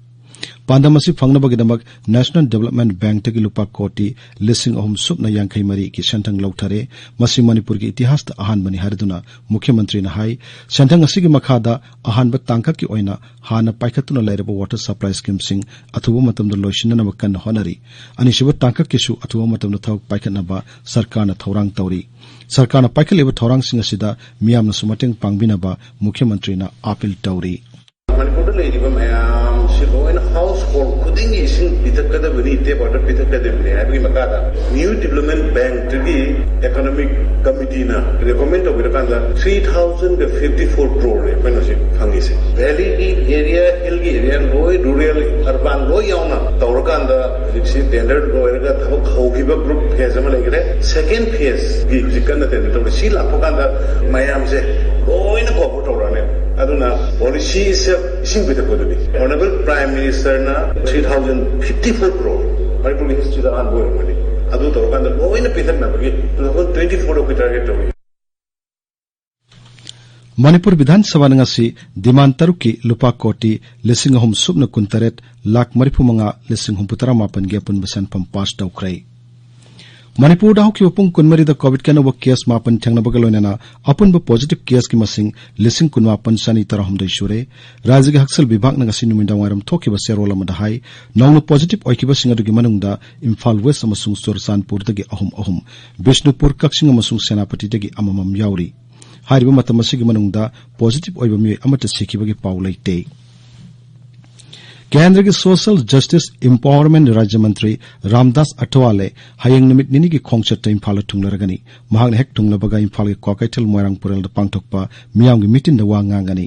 ꯄꯥꯟꯗꯝ ꯑꯁꯤ ꯐꯪꯅꯕꯒꯤꯗꯃꯛ National Development Bankꯇꯒꯤ ꯂꯨꯄꯥ ꯀꯣꯇꯤ ꯂꯤꯁꯤꯡ ꯑꯍꯨꯝ ꯁꯨꯞꯅ ꯌꯥꯡꯈꯩ ꯃꯔꯤꯒꯤ ꯁꯦꯟꯊꯪ ꯂꯧꯊꯔꯦ꯫ ꯃꯁꯤ ꯃꯅꯤꯄꯨꯔꯒꯤ ꯏꯇꯤꯍꯥꯁꯇ ꯑꯍꯥꯟꯕꯅꯤ ꯍꯥꯏꯔꯗꯨꯅ ꯃꯨꯈ꯭ꯌꯃꯟꯇ꯭ꯔꯤꯅ ꯍꯥꯏ, ꯁꯦꯟꯊꯪ ꯑꯁꯤꯒꯤ ꯃꯈꯥꯗ ꯑꯍꯥꯟꯕ ꯇꯥꯡꯀꯛꯀꯤ ꯑꯣꯏꯅ ꯍꯥꯟꯅ ꯄꯥꯏꯈꯠꯇꯨꯅ ꯂꯩꯔꯕ ꯋꯥꯇꯔ ꯁꯄ꯭ꯂꯥꯏ ꯁ꯭ꯀꯤꯝꯁꯤꯡ ꯑꯊꯨꯕ ꯃꯇꯝꯗ ꯂꯣꯏꯁꯤꯟꯅꯅꯕ ꯀꯟꯅ ꯍꯣꯠꯅꯔꯤ꯫ ꯑꯅꯤꯁꯨꯕ ꯇꯥꯡꯀꯛꯀꯤꯁꯨ ꯑꯊꯨꯕ ꯃꯇꯝꯗ ꯊꯕꯛ ꯄꯥꯏꯈꯠꯅꯕ ꯁꯔꯀꯥꯔꯅ ꯊꯧꯔꯥꯡ ꯇꯧꯔꯤ꯫ ꯁꯔꯀꯥꯔꯅ ꯄꯥꯏꯈꯠꯂꯤꯕ ꯊꯧꯔꯥꯡꯁꯤꯡ ꯑꯁꯤꯗ ꯃꯤꯌꯥꯝꯅꯁꯨ ꯃꯇꯦꯡ ꯄꯥꯡꯕꯤꯅꯕ ꯃꯨꯈ꯭ꯌꯃꯟꯇ꯭ꯔꯤꯅ ꯑꯥꯄꯤꯜ ꯇꯧꯔꯤ꯫ ꯃꯅꯤꯄꯨꯔꯗ ꯂꯩꯔꯤꯕ ꯃꯌꯥꯝꯁꯤ ꯂꯣꯏꯅ ꯍꯥꯎꯁ ꯍꯣꯜ ꯈꯨꯗꯤꯡꯒꯤ ꯏꯁꯤꯡ ꯄꯤꯊꯛꯀꯗꯕꯅꯤ, ꯇꯦꯞ ꯋꯥꯇꯔ ꯄꯤꯊꯛꯀꯗꯕꯅꯤ ꯍꯥꯏꯕꯒꯤ ꯃꯈꯥꯗ ꯅ꯭ꯌꯨ ꯗꯤꯕ꯭ꯂꯞꯃꯦꯟ ꯕꯦꯡꯛꯇꯒꯤ ꯏꯀꯣꯅꯣꯃꯤꯛ ꯀꯃꯤꯇꯤꯅ ꯔꯤꯀꯣꯃꯦꯟ ꯇꯧꯕꯤꯔꯀꯥꯟꯗ ꯊ꯭ꯔꯤ ꯊꯥꯎꯖꯟꯒ ꯐꯤꯐꯇꯤ ꯐꯣꯔ ꯀ꯭ꯔꯣꯔꯅꯦ ꯑꯩꯈꯣꯏꯅ ꯍꯧꯖꯤꯛ ꯐꯪꯉꯤꯁꯦ꯫ ꯚꯦꯂꯤꯒꯤ ꯑꯦꯔꯤꯌꯥ, ꯍꯤꯜꯒꯤ ꯑꯦꯔꯤꯌꯥ, ꯂꯣꯏ ꯔꯨꯔꯦꯜ, ꯑꯔꯕꯥꯟ ꯂꯣꯏ ꯌꯥꯎꯅ ꯇꯧꯔꯀꯥꯟꯗ ꯍꯧꯖꯤꯛꯁꯤ ꯇꯦꯟꯗꯔ ꯂꯣꯏꯔꯒ ꯊꯕꯛ ꯍꯧꯈꯤꯕ ꯒ꯭ꯔꯨꯞ ꯐꯦꯖ ꯑꯃ ꯂꯩꯈ꯭ꯔꯦ꯫ ꯁꯦꯀꯦꯟ ꯐꯦꯖꯀꯤ ꯍꯧꯖꯤꯛ ꯀꯟꯅ ꯇꯦꯟꯗꯔ ꯇꯧꯔꯤ꯫ ꯁꯤ ꯂꯥꯛꯄ ꯀꯥꯟꯗ ꯃꯌꯥꯝꯁꯦ ꯂꯣꯏꯅ ꯀꯣꯚꯔ ꯇꯧꯔꯛꯑꯅꯦꯕ꯫ ꯑꯗꯨꯅ ꯄꯣꯂꯤꯁꯤ ꯏꯁ ꯏꯁꯤꯡ ꯄꯤꯊꯛꯄꯗꯨꯅꯤ꯫ ꯑꯣꯅꯔꯦꯕꯜ ꯄ꯭ꯔꯥꯏꯝ ꯃꯤꯅꯤꯁꯇꯔꯅ three thousand fifty four crore, ꯃꯅꯤꯄꯨꯔꯒꯤ ꯍꯤꯁꯇ꯭ꯔꯤꯗ ꯑꯍꯥꯟꯕ ꯑꯣꯏꯔꯝꯒꯅꯤ꯫ ꯑꯗꯨ ꯇꯧꯔꯀꯥꯟꯗ ꯂꯣꯏꯅ ꯄꯤꯊꯛꯅꯕꯒꯤ ꯇꯨ ꯊꯥꯎꯖꯟ ꯇ꯭ꯋꯦꯟꯇꯤ ꯐꯣꯔꯗ ꯑꯩꯈꯣꯏ ꯇꯥꯔꯒꯦꯠ ꯇꯧꯔꯤ꯫ ꯃꯅꯤꯄꯨꯔ ꯕꯤꯙꯥꯟ ꯁꯚꯥꯅ ꯉꯁꯤ ꯗꯤꯃꯥꯟ ꯇꯔꯨꯛꯀꯤ ꯂꯨꯄꯥ ꯀꯣꯇꯤ ꯂꯤꯁꯤꯡ ꯑꯍꯨꯝ ꯁꯨꯞꯅ ꯀꯨꯟꯇꯔꯦꯠ ꯂꯥꯈ ꯃꯔꯤꯐꯨ ꯃꯉꯥ ꯂꯤꯁꯤꯡ ꯍꯨꯝꯐꯨ ꯇꯔꯥ ꯃꯥꯄꯟꯒꯤ ꯑꯄꯨꯟꯕ ꯁꯦꯟꯐꯝ ꯄꯥꯁ ꯇꯧꯈ꯭ꯔꯦ꯫ ꯃꯅꯤꯄꯨꯔꯗ ꯍꯧꯈꯤꯕ ꯄꯨꯡ ꯀꯨꯟꯃꯔꯤꯗ ꯀꯣꯚꯤꯗꯀꯤ ꯑꯅꯧꯕ ꯀꯦꯁ ꯃꯥꯄꯟ ꯊꯦꯡꯅꯕꯒ ꯂꯣꯏꯅꯅ ꯑꯄꯨꯟꯕ ꯄꯣꯖꯤꯇꯤꯚ ꯀꯦꯁꯀꯤ ꯃꯁꯤꯡ ꯂꯤꯁꯤꯡ ꯀꯨꯟꯃꯥꯄꯟ ꯆꯅꯤ ꯇꯔꯥꯍꯨꯝꯗꯣꯏ ꯁꯨꯔꯦ꯫ ꯔꯥꯖ꯭ꯌꯒꯤ ꯍꯛꯁꯦꯜ ꯕꯤꯚꯥꯒꯅ ꯉꯁꯤ ꯅꯨꯃꯤꯗꯥꯡꯋꯥꯏꯔꯝ ꯊꯣꯛꯈꯤꯕ ꯆꯦꯔꯣꯜ ꯑꯃꯗ ꯍꯥꯏ, ꯅꯧꯅ ꯄꯣꯖꯤꯇꯤꯚ ꯑꯣꯏꯈꯤꯕꯁꯤꯡ ꯑꯗꯨꯒꯤ ꯃꯅꯨꯡꯗ ꯏꯝꯐꯥꯜ ꯋꯦꯁ ꯑꯃꯁꯨꯡ ꯆꯨꯔꯆꯥꯟꯄꯨꯔꯗꯒꯤ ꯑꯍꯨꯝ ꯑꯍꯨꯝ, ꯕꯤꯁꯅꯨꯄꯨꯔ, ꯀꯛꯆꯤꯡ ꯑꯃꯁꯨꯡ ꯁꯦꯅꯥꯄꯇꯤꯗꯒꯤ ꯑꯃꯃꯝ ꯌꯥꯎꯔꯤ꯫ ꯍꯥꯏꯔꯤꯕ ꯃꯇꯝ ꯑꯁꯤꯒꯤ ꯃꯅꯨꯡꯗ positive ꯑꯣꯏꯕ ꯃꯤꯑꯣꯏ ꯑꯃꯠꯇ ꯁꯤꯈꯤꯕꯒꯤ ꯄꯥꯎ ꯂꯩꯇꯦ꯫ ꯀꯦꯟꯗ꯭ꯔꯒꯤ Social Justice Empowerment ꯔꯥꯖ꯭ꯌ ꯃꯟꯇ꯭ꯔꯤ ꯔꯥꯝꯗꯥꯁ ꯑꯊꯋꯥꯂꯦ ꯍꯌꯦꯡ ꯅꯨꯃꯤꯠ ꯅꯤꯅꯤꯒꯤ ꯈꯣꯡꯆꯠꯇ ꯏꯝꯐꯥꯜꯗ ꯊꯨꯡꯂꯔꯒꯅꯤ꯫ ꯃꯍꯥꯛꯅ ꯍꯦꯛ ꯊꯨꯡꯂꯕꯒ ꯏꯝꯐꯥꯜꯒꯤ ꯀ꯭ꯋꯥꯀꯩꯊꯦꯜ ꯃꯣꯏꯔꯥꯡ ꯄꯨꯔꯦꯜꯗ ꯄꯥꯡꯊꯣꯛꯄ ꯃꯤꯌꯥꯝꯒꯤ ꯃꯤꯇꯤꯟꯗ ꯋꯥ ꯉꯥꯡꯒꯅꯤ꯫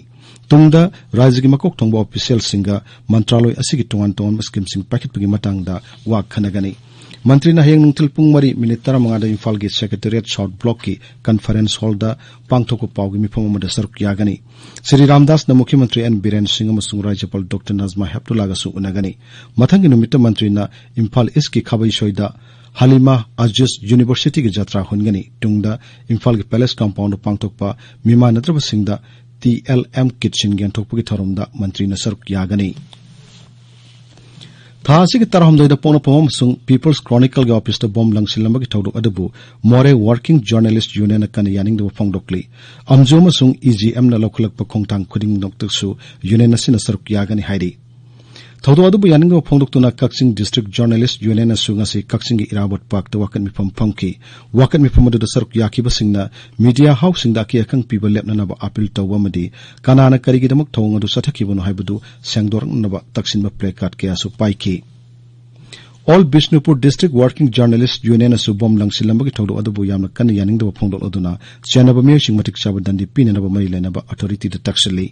ꯇꯨꯡꯗ ꯔꯥꯖ꯭ꯌꯒꯤ ꯃꯀꯣꯛ ꯊꯣꯡꯕ officialꯁꯤꯡꯒ ꯃꯟꯇ꯭ꯔꯥꯂꯣꯏ ꯑꯁꯤꯒꯤ ꯇꯣꯉꯥꯟ ꯇꯣꯉꯥꯟꯕ schemeꯁꯤꯡ ꯄꯥꯏꯈꯠꯄꯒꯤ ꯃꯇꯥꯡꯗ ꯋꯥ ꯈꯟꯅꯒꯅꯤ꯫ ꯃꯟꯇ꯭ꯔꯤꯅ ꯍꯌꯦꯡ ꯅꯨꯡꯊꯤꯜ ꯄꯨꯡ ꯃꯔꯤ ꯃꯤꯅꯤꯠ ꯇꯔꯥꯃꯉꯥꯗ ꯏꯝꯐꯥꯜꯒꯤ Secretariat South Blockꯀꯤ conference hallꯗ ꯄꯥꯡꯊꯣꯛꯄ ꯄꯥꯎꯒꯤ ꯃꯤꯐꯝ ꯑꯃꯗ ꯁꯔꯨꯛ ꯌꯥꯒꯅꯤ꯫ ꯁ꯭ꯔꯤ ꯔꯥꯝꯗꯥꯁꯅ ꯃꯨꯈ꯭ꯌ ꯃꯟꯇ꯭ꯔꯤ ꯑꯦꯟ ꯕꯤꯔꯦꯟ ꯁꯤꯡ ꯑꯃꯁꯨꯡ ꯔꯥꯖ꯭ꯌꯄꯥꯜ ꯗꯣꯛꯇꯔ ꯅꯖꯃꯥ ꯍꯦꯞꯇꯨꯜꯂꯥꯒꯁꯨ ꯎꯅꯒꯅꯤ꯫ ꯃꯊꯪꯒꯤ ꯅꯨꯃꯤꯠꯇ ꯃꯟꯇ꯭ꯔꯤꯅ ꯏꯝꯐꯥꯜ ꯏꯁ꯭ꯠꯀꯤ ꯈꯥꯕꯩꯁꯣꯏꯗ ꯍꯂꯤꯃꯥ ꯑꯖꯤꯖ ꯌꯨꯅꯤꯚꯔꯁꯤꯇꯤꯒꯤ ꯖꯇ꯭ꯔꯥ ꯍꯨꯟꯒꯅꯤ꯫ ꯇꯨꯡꯗ ꯏꯝꯐꯥꯜꯒꯤ Palace Compoundꯗ ꯄꯥꯡꯊꯣꯛꯄ ꯃꯤꯃꯥꯟꯅꯗ꯭ꯔꯕꯁꯤꯡꯗ ꯇꯤ ꯑꯦꯜ ꯑꯦꯝ kitꯁꯤꯡ ꯌꯦꯟꯊꯣꯛꯄꯒꯤ ꯊꯧꯔꯝꯗ ꯃꯟꯇ꯭ꯔꯤꯅ ꯁꯔꯨꯛ ꯌꯥꯒꯅꯤ꯫ ꯊꯥ ꯑꯁꯤꯒꯤ ꯇꯔꯥꯍꯨꯝꯗꯣꯏꯗ ꯄꯣꯛꯅꯐꯝ ꯑꯃꯁꯨꯡ People's Chronicleꯒꯤ officeꯇ bomb ꯂꯪꯁꯤꯜꯂꯝꯕꯒꯤ ꯊꯧꯗꯣꯛ ꯑꯗꯨꯕꯨ ꯃꯣꯔꯦ Working Journalist Unionꯅ ꯀꯟꯅ ꯌꯥꯅꯤꯡꯗꯕ ꯐꯣꯡꯗꯣꯛꯂꯤ꯫ ꯑꯝꯖꯨ ꯑꯃꯁꯨꯡ ꯏ ꯖꯤ ꯑꯦꯝꯅ ꯂꯧꯈꯠꯂꯛꯄ ꯈꯣꯡꯊꯥꯡ ꯈꯨꯗꯤꯡꯃꯛꯇꯁꯨ union ꯑꯁꯤꯅ ꯁꯔꯨꯛ ꯌꯥꯒꯅꯤ ꯍꯥꯏꯔꯤ꯫ ꯊꯧꯗꯣꯛ ꯑꯗꯨꯕꯨ ꯌꯥꯅꯤꯡꯗꯕ ꯐꯣꯡꯗꯣꯛꯇꯨꯅ ꯀꯛꯆꯤꯡ District Journalist Unionꯅꯁꯨ ꯉꯁꯤ ꯀꯛꯆꯤꯡꯒꯤ ꯏꯔꯥꯕꯣꯠ ꯄꯥꯔꯛꯇ ꯋꯥꯀꯠ ꯃꯤꯐꯝ ꯐꯝꯈꯤ꯫ ꯋꯥꯀꯠ ꯃꯤꯐꯝ ꯑꯗꯨꯗ ꯁꯔꯨꯛ ꯌꯥꯈꯤꯕꯁꯤꯡꯅ media houseꯁꯤꯡꯗ ꯑꯀꯤ ꯑꯈꯪ ꯄꯤꯕ ꯂꯦꯞꯅꯅꯕ appeal ꯇꯧꯕ ꯑꯃꯗꯤ ꯀꯅꯥꯅ ꯀꯔꯤꯒꯤꯗꯃꯛ ꯊꯧꯑꯣꯡ ꯑꯗꯨ ꯆꯠꯊꯈꯤꯕꯅꯣ ꯍꯥꯏꯕꯗꯨ ꯁꯦꯡꯗꯣꯔꯛꯅꯕ ꯇꯛꯁꯤꯟꯕ placard ꯀꯌꯥꯁꯨ ꯄꯥꯏꯈꯤ꯫ All Bishnupur District Working Journalist Unionꯅꯁꯨ bomb ꯂꯪꯁꯤꯜꯂꯝꯕꯒꯤ ꯊꯧꯗꯣꯛ ꯑꯗꯨꯕꯨ ꯌꯥꯝꯅ ꯀꯟꯅ ꯌꯥꯅꯤꯡꯗꯕ ꯐꯣꯡꯗꯣꯛꯂꯗꯨꯅ ꯆꯦꯟꯅꯕ ꯃꯤꯑꯣꯏꯁꯤꯡ ꯃꯇꯤꯛ ꯆꯥꯕ ꯗꯟꯗꯤ ꯄꯤꯅꯅꯕ ꯃꯔꯤ ꯂꯩꯅꯕ authorityꯗ ꯇꯛꯁꯤꯜꯂꯤ꯫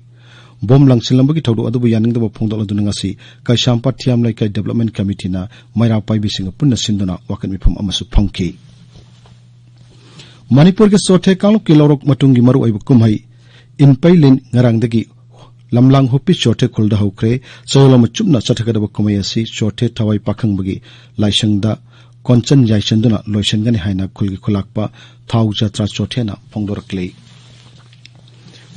Bomb ꯂꯪꯁꯤꯜꯂꯝꯕꯒꯤ ꯊꯧꯗꯣꯛ ꯑꯗꯨꯕꯨ ꯌꯥꯅꯤꯡꯗꯕ ꯐꯣꯡꯗꯣꯛꯂꯗꯨꯅ ꯉꯁꯤ ꯀꯩꯁꯥꯝꯄꯥꯠ ꯊꯤꯌꯥꯝ ꯂꯩꯀꯥꯏ Development Committeeꯅ ꯃꯩꯔꯥ ꯄꯥꯏꯕꯤꯁꯤꯡꯒ ꯄꯨꯟꯅ ꯁꯤꯟꯗꯨꯅ ꯋꯥꯀꯠ ꯃꯤꯐꯝ ꯑꯃꯁꯨ ꯐꯝꯈꯤ꯫ ꯃꯅꯤꯄꯨꯔꯒꯤ ꯆꯣꯊꯦ ꯀꯥꯡꯂꯨꯞꯀꯤ ꯂꯧꯔꯣꯛ ꯃꯇꯨꯡꯒꯤ ꯃꯔꯨꯑꯣꯏꯕ ꯀꯨꯝꯍꯩ ꯏꯟꯄꯩꯂꯤꯟ ꯉꯔꯥꯡꯗꯒꯤ ꯂꯝꯂꯥꯡ ꯍꯨꯞꯄꯤ ꯆꯣꯊꯦ ꯈꯨꯜꯗ ꯍꯧꯈ꯭ꯔꯦ꯫ ꯆꯌꯣꯜ ꯑꯃ ꯆꯨꯞꯅ ꯆꯠꯊꯒꯗꯕ ꯀꯨꯝꯍꯩ ꯑꯁꯤ ꯆꯣꯊꯦ ꯊꯋꯥꯏ ꯄꯥꯈꯪꯕꯒꯤ ꯂꯥꯏꯁꯪꯗ ꯀꯣꯟꯆꯟ ꯌꯥꯏꯁꯟꯗꯨꯅ ꯂꯣꯏꯁꯤꯟꯒꯅꯤ ꯍꯥꯏꯅ ꯈꯨꯜꯒꯤ ꯈꯨꯂꯥꯛꯄ ꯊꯥꯎ ꯖꯇ꯭ꯔꯥ ꯆꯣꯊꯦꯅ ꯐꯣꯡꯗꯣꯔꯛꯂꯤ꯫